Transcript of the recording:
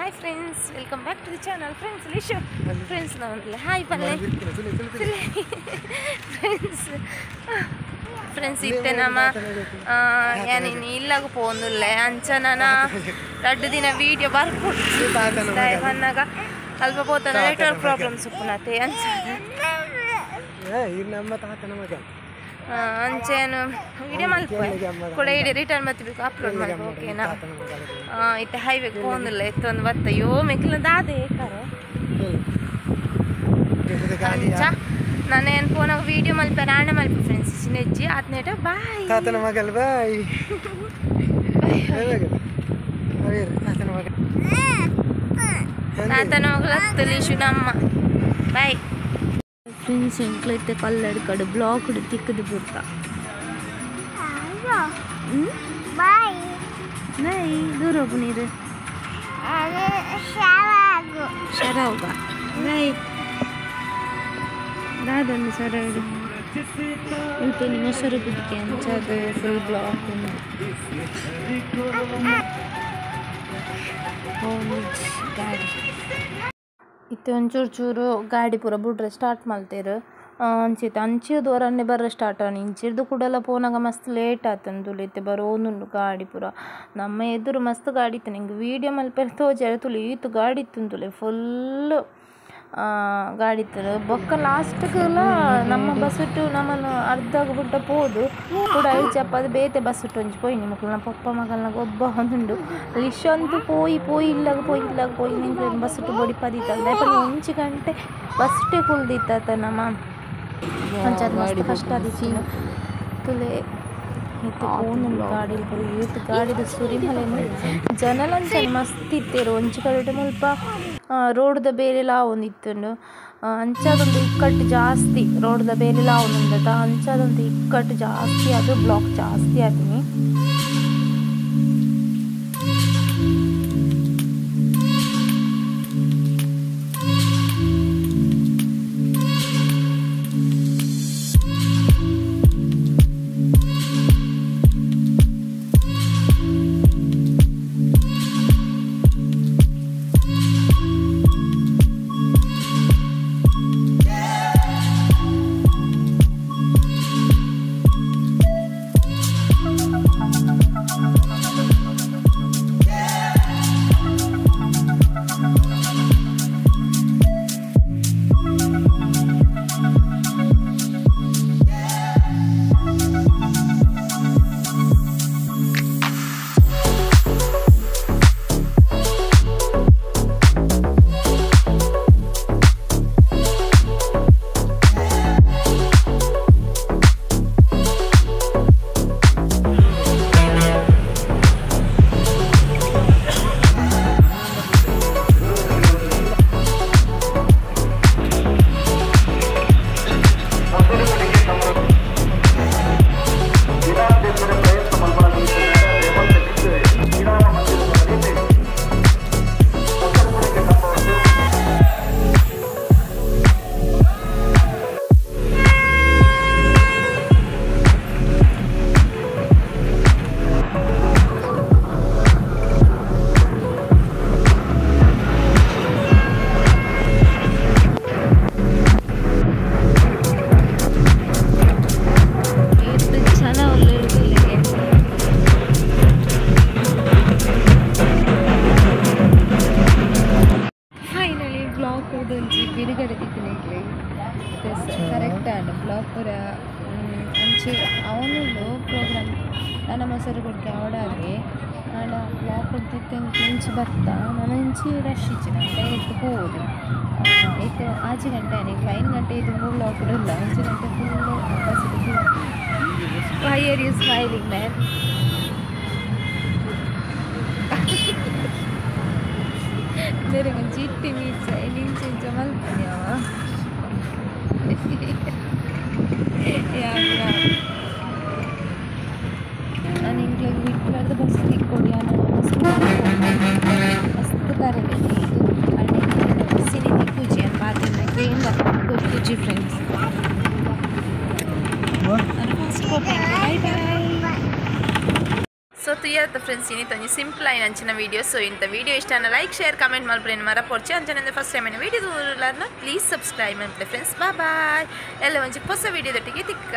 Hi friends, welcome back to the channel. Friends Lishu friends ನವನ್ಲೆ hi ಪಲ್ಲೆ friends friends ಇತ್ತೆ ನಮ್ಮ ಯಾನಿನಿ ಇಲ್ಲಾಗ ಪೋಂದುಲ್ಲೆ ಅಂಚ ನಾನ ರಡ್ಡು ದಿನ ವೀಡಿಯೋ ಬರ್ಪುಡ್ಚಿ ಪನ್ನಾಗ ಅಲ್ಪ ಪೋತನ ನೆಟ್ವರ್ಕ್ ಪ್ರಾಬ್ಲಮ್ಸ್ ಉಪ್ಪುನತೆ ಅಂಚ ಅಂಚೇನು ವಿಡಿಯೋ ಮಲ್ಪ ಕೂಡ ಇಡೀ ರಿಟರ್ನ್ ಮತ್ತಬೇಕು ಅಪ್ಲೋಡ್ ಮಾಡ್ಬೇಕು ಓಕೆನಾ. ಇತ್ತೆ ಹೈವೇಗೆ ಪೋಂದುಲ್ಲ ಇತ್ತೊಂದು ಬತ್ತ ಯೋ ಮೆಕ್ಲ ದಾದೆ ಕರೆ ಅಂಚ ನಾನೇನು ಫೋನಾಗ ವೀಡಿಯೋ ಮಲ್ಪ ನಾಣ ಮಲ್ಪ ಫ್ರೆಂಡ್ಸ್ ಚಿನ್ನಜ್ಜಿ ಆತ್ನೇಟ ಬಾಯ್ ತಾತನ ಮಗಲ್ ಬಾಯ್ ತಾತನ ಮಗಳ ತುಲಿಶು ನಮ್ಮ ಬಾಯ್ ಫ್ರೆಂಡ್ಸ್ ಎಂಕ್ಲೈತೆ ಕಲ್ಲಡ್ಕಡು ಬ್ಲಾಕ್ ತಿಕ್ಕದು ಬುರ್ತ ಬಾಯ್ ಬಾಯ್ ದೂರ ಹೋಗು ನೀರು ಶರಾಗ ಬಾಯ್ ದಾದನ್ನು ಸರ ಉಂಟು ಮೊಸರು ಗುಡಿಗೆ ಅಂಚಾದ ಫುಲ್ ಬ್ಲಾಕ್ ಗಾಡಿ ಇತ್ತೆ ಒಂಚೂರು ಚೂರು ಗಾಡಿ ಪೂರ ಬುಡ್ರೆ ಸ್ಟಾರ್ಟ್ ಮಲ್ತೇರು ಅಂಚಿತ್ತು ಅಂಚಿದ ಹೊರನ್ನೇ ಬರ್ರೆ ಸ್ಟಾರ್ಟ್ ಆನ್ ಇಂಚಿರ್ದು ಕೂಡಲ ಪೋನಾಗ ಮಸ್ತ್ ಲೇಟ್ ಆತಂದು ಇತ್ತೆ ಬರೋನುಂಡು ಗಾಡಿ ಪೂರ ನಮ್ಮ ಎದುರು ಮಸ್ತ್ ಗಾಡಿ ಇತ್ತು ನಿಂಗೆ ವೀಡಿಯೋ ಮಲ್ಪೆರೆ ತೋಜಾರೆ ತುಲಿ ಈತು ಗಾಡಿ ಇತ್ತು ತುಲೆ ಫುಲ್ಲು ಗಾಡಿ ಇತ್ತು ಬೊಕ್ಕ ಲಾಸ್ಟ್ಗೆಲ್ಲ ನಮ್ಮ ಬಸ್ಸುಟ್ಟು ನಮ್ಮನ್ನು ಅರ್ಧ ಬುಟ್ಟ ಪೋದು ಕೂಡ ಐಚಪ್ಪ ಅದು ಬೇತೆ ಬಸ್ಸುಟ್ಟು ಒಂಜಿ ಪೋಯಿ ಮಕ್ಕಳು ನಮ್ಮ ಪಪ್ಪ ಮಗಲ್ನಾಗ ಒಬ್ಬ ಒಂದುಂಡು ಲಿಶ್ ಅಂತೂ ಪೋಯಿ ಪೋಯಿ ಇಲ್ಲಾಗ ಪೋಯಿ ಇಲ್ಲಾಗ ಪೋಯಿ ನಿಂಗೆ ಬಸ್ಸುಟ್ಟು ಬೊಡಿ ಪದೀತಲ್ಲ ಯಾಕಂದ್ರೆ ಒಂಜಿ ಗಂಟೆ ಬಸ್ಟೇ ಕುಲ್ದಿತ್ತ ನಮ್ಮ ಅಂಚಾದ ಮಸ್ತ್ ಕಷ್ಟ ಆದಿತ್ತು ತುಲೆ ಇತ್ತು ಪೋನುಂಡು ಗಾಡಿ ಏತ್ ಗಾಡಿದ ಸುರಿಮಲೆ ಜನಲಂಚನೆ ಮಸ್ತ್ ಇತ್ತೇರು ಒಂಜಿ ಕಡೆಟ್ ಮುಲ್ಪ ರೋಡ್ದ ಬೇರೆಲ ಆವೊಂದಿತ್ತುಂಡು ಅಂಚಾದೊಂದು ಇಕ್ಕಟ್ಟು ಜಾಸ್ತಿ ರೋಡ್ದ ಬೇರೆಲ ಆವೊಂದುಂಡತ ಅಂಚಾದೊಂದು ಇಕ್ಕಟ್ಟು ಜಾಸ್ತಿ ಅದು ಬ್ಲಾಕ್ ಜಾಸ್ತಿ ಆತೀನಿ. ಕರೆಕ್ಟ್ ಆಂಡ್ ಬ್ಲಾಕ್ ಪೂರ ಅಂಚೆ ಅವನುಂಡು ಪ್ರೋಗ್ರಾಮ್ ನನ್ನ ಮೊಸರು ಕೊಡ್ಕೆ ಅವಡಾಗೆ ಆಂಡ ಬ್ಲಾಕ್ ಕೊಡ್ತಿತ್ತು ಇಂಚಿ ಬರ್ತಾ ನಾನು ಇಂಚಿ ರಶ್ ಇಜ್ಜಿ ನಂಗೆ ಎತ್ತು ಪೋದು ಇತ್ತು ಆಜಿ ಗಂಟೆ ಆನೆ 5 ಗಂಟೆ ಇದು ಬ್ಲಾಕ್ ಇಲ್ಲ 5 ಗಂಟೆ full bus. Why are you smiling man? ಬೇರೆ ಒಂಜಿ ಇಟ್ಟಿ ಮೀಚ ಇಂಚ ಇಂಚ ಮಲ್ಪನಿ ಅವ ನಾನು ಇಂಗ್ಲಿಗೆ ವಿಟ್ಲಾರ್ದ ಬಸ್ ತಿಕ್ಕೊಡಿ ಮಸ್ತ್ ಕರೆ ಸಿನಿ ತಿಕ್ಕುಜಿ ಅಂತ ಪಾತಿನ ಗೊತ್ತುಜಿ ಫ್ರೆಂಡ್ಸ್. ನಾನು ಫಸ್ಟ್ ಬಾಯ್ ಬಾಯ್. ಸೊ ತುಯ್ಯಾತ ಫ್ರೆಂಡ್ಸ್. ಫ್ರೆಂಡ್ಸ್, ಇನ್ನಿತ್ತೊಂಜಿ ಸಿಂಪಲ್ ಆಯಿನ ಅಂಚಿನ ವೀಡಿಯೋ. ಸೊ ಇಂಥ ವೀಡಿಯೋ ಇಷ್ಟ ಲೈಕ್ ಶೇರ್ ಕಮೆಂಟ್ ಮಲ್ಪುನ ಮರ ಪೊರ್ಚಿ. ಅಂಚನೆ ಫಸ್ಟ್ ಟೈಮ್ ವೀಡಿಯೋ ದೂರಲಾರ್ನ ಪ್ಲೀಸ್ ಸಬ್ಸ್ಕ್ರೈಬ್ ಮಲ್ಪಲೆ ಫ್ರೆಂಡ್ಸ್. Bye bye. ಎಲ್ಲ ಒಂಜಿ ಹೊಸ ವೀಡಿಯೋದೊಟ್ಟಿಗೆ ತಿಕ್ಕ.